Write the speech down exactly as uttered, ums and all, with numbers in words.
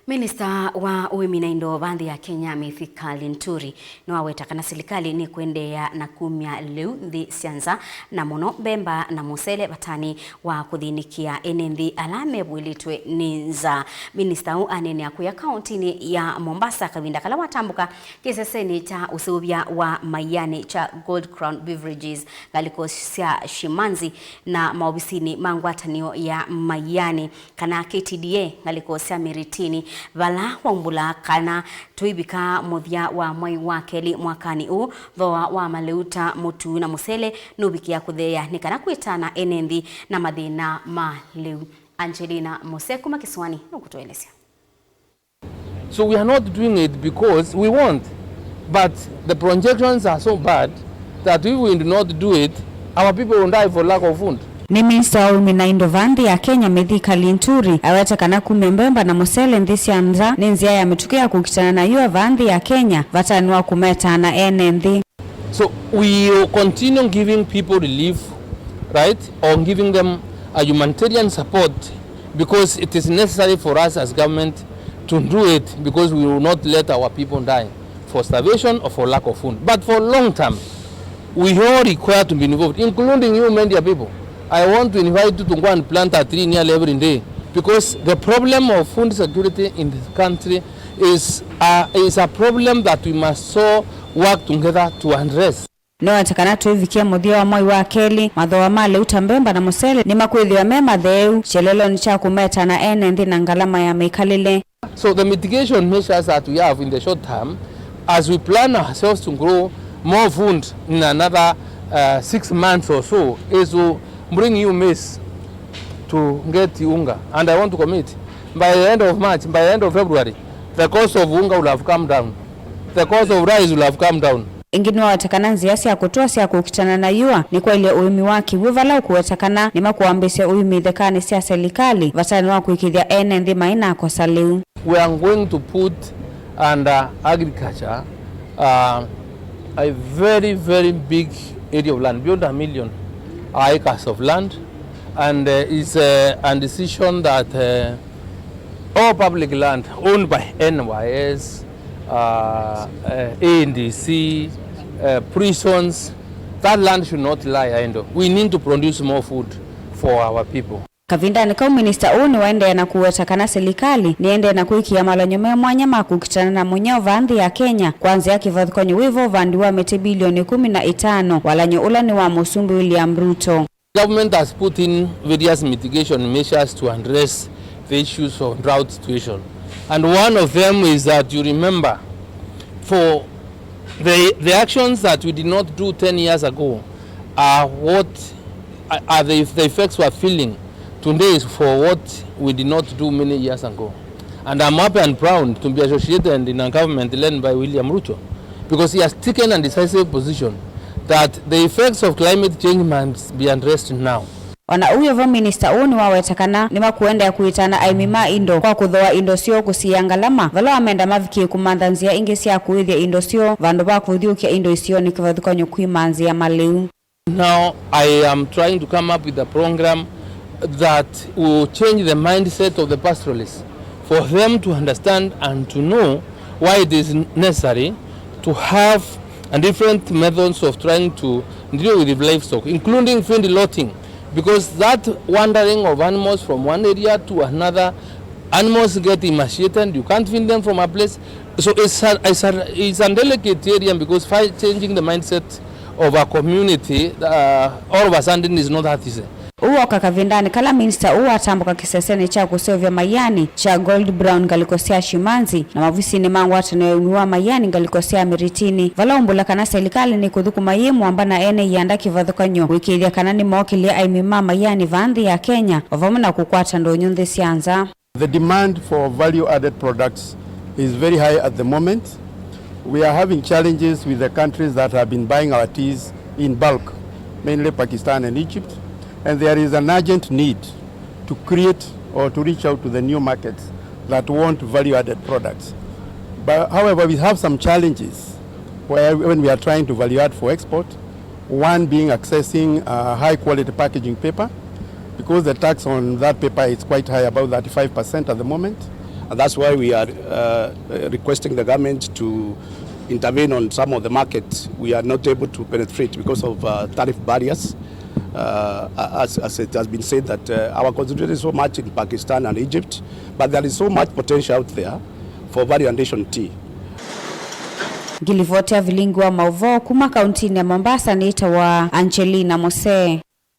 Minista wa ũĩmi na indo va nthĩ ya Kenya, Mithika Linturi, nĩwaweta kana silikalĩ nĩkũendeea na kumya lĩu nthĩ sya nza, na mũno mbemba na mũsele, vatanĩ wa kũthĩnĩkĩa ene nthĩ ala mevũĩlĩtwe nĩ nzaa. Minista ũũ aneenea kũya kaũntĩnĩ ya Mombasa kavinda kala watambũka kĩsesenĩ kya ũseũvya wa maianĩ kya Gold Crown Beverages ngalĩko sya Shimanzi na maovisinĩ ma ngwatanĩo ya maianĩ, kana K T D A, ngalĩko sya Mĩrĩtĩnĩ, vala waumbũla kana tũivika mũthya wa mwei wa kelĩ mwakanĩ ũũ, thooa wa malĩu ta mũtu na mũsele nũvikĩa kũtheea, nĩ kana kwĩtana ene nthĩ na mathĩna ma lĩu. Angelina Mose kuma kĩsũanĩ nũkũtũelesya. So we are not doing it because we want, but the projections are so bad that if we do not do it, our people will die for lack of food. Nĩ minista wa ũĩmi na indo va nthĩ ya Kenya, Mithika Linturi, awete kana kumya mbemba na mũsele nthĩ sya nza nĩ nzĩa ya mĩtũkĩ ya kũkitana na yũa va nthĩ ya Kenya, vatanĩ wa kũmetana ene nthĩ. So we will continue giving people relief, right, or giving them a humanitarian support because it is necessary for us as government to do it because we will not let our people die for starvation or for lack of food. But for long term, we all require to be involved, including you media people. I want to invite you to go and plant a tree nearly every day because the problem of food security in this country is a, is a problem that we must all work together to address. Nĩwete kana twĩvikie mũthya wa mwei wa kelĩ, mathooa ma lĩu ta mbemba na mũsele nĩmakwĩthĩwa me matheeu kyelelonĩ kya kũmetana ene nthĩ na ngalama ya mĩkalĩle. So the mitigation measures that we have in the short term, as we plan ourselves to grow more food in another uh, six months or so, is to bring you maize to get unga. And I want to commit, by the end of March, by the end of February, the cost of unga will have come down. The cost of rice will have come down. Ĩngĩ nĩwaweta kana nzĩa sya kũtũa sya kũkitana na yũa nĩ kwaĩlya ũĩmi wa kĩw'ũ, vala ũkũweta kana nĩmakũambĩĩsya ũĩmi ithekanĩ sya selikalĩ vatanĩ wa kũĩkĩĩthya ene nthĩ mainakosa lĩu. We are going to put under agriculture uh, a very, very big area of land, beyond a million acres of land, and uh, it's uh, a decision that uh, all public land owned by N Y S, uh, uh, A D C, uh, prisons, that land should not lie idle. We need to produce more food for our people. Kavindanĩ kau, minista ũũ nĩwaendeea na kũweta kana silikalĩ nĩendee na kwĩkĩa malany'o me mwanya ma kũkitana na mũnyao vaa nthĩ ya Kenya, kwa nzĩa kĩvathũkany'o wĩ vo ũvandi wa mĩtĩ bilioni ĩkũmi na itano, walany'o ũla nĩ wa Mũsumbĩ William Ruto. Government has put in various mitigation measures to address the issues of drought situation. And one of them is that you remember, for the, the actions that we did not do ten years ago are what are the, the effects we are feeling today is for what we did not do many years ago. And I'm happy and proud to be associated in a government led by William Ruto because he has taken a decisive position that the effects of climate change must be addressed now. O na ũu wĩ vo, minista ũũ nĩwaweta kana nĩmakũendeea kũĩtana aĩmi ma indo kwa kũthooa indo syoo kũsiĩĩa ngalama, vala wamenda mavikĩe kũmantha nzĩa ingĩ sya kũĩthya indo syoo vandũ va kũthyũũkya indo isionĩ kĩvathũkany'o kwĩmanzĩa malĩu. Now I am trying to come up with a program that will change the mindset of the pastoralists, for them to understand and to know why it is necessary to have a different methods of trying to deal with livestock, including feedlotting, because that wandering of animals from one area to another, animals get emaciated, you can't feed them from a place. So it's a, it's a, it's a delicate area because fi- changing the mindset of a community uh, all of a sudden is not that easy. Ũu woka kavindanĩ kala minista ũũ watambũka kĩsesenĩ kya kũseũvya maianĩ kya Gold Brown ngalĩko sya Shimanzi na maovisinĩ ma ngwatanĩo ya ũĩmi wa maianĩ ngalĩko sya Mĩrĩtĩnĩ, vala ũmbũla kana selikalĩ nĩkũthũkũma yĩ mũamba na ene ianda kĩvathũkany'o kũĩkĩĩthya kana nĩmookĩlya aĩmi ma maianĩ vaa nthĩ ya Kenya, o vamwe na kũkwata ndũnyũ nthĩ sya nza. The demand for value-added products is very high at the moment. We are having challenges with the countries that have been buying our teas in bulk, mainly Pakistan and Egypt, and there is an urgent need to create or to reach out to the new markets that want value-added products. But however, we have some challenges where when we are trying to value add for export, one being accessing uh, high quality packaging paper, because the tax on that paper is quite high, about thirty-five percent at the moment. And that's why we are uh, requesting the government to intervene on some of the markets we are not able to penetrate because of uh, tariff barriers. Uh, as, as it has been said that uh, our concentrate is so much in Pakistan and Egypt, but there is so much potential out there for value addition tea. Ngilivoti ya vilingi wa mauvoo kuma kauntinĩ ya Mombasa nĩtawa Angelina Mose.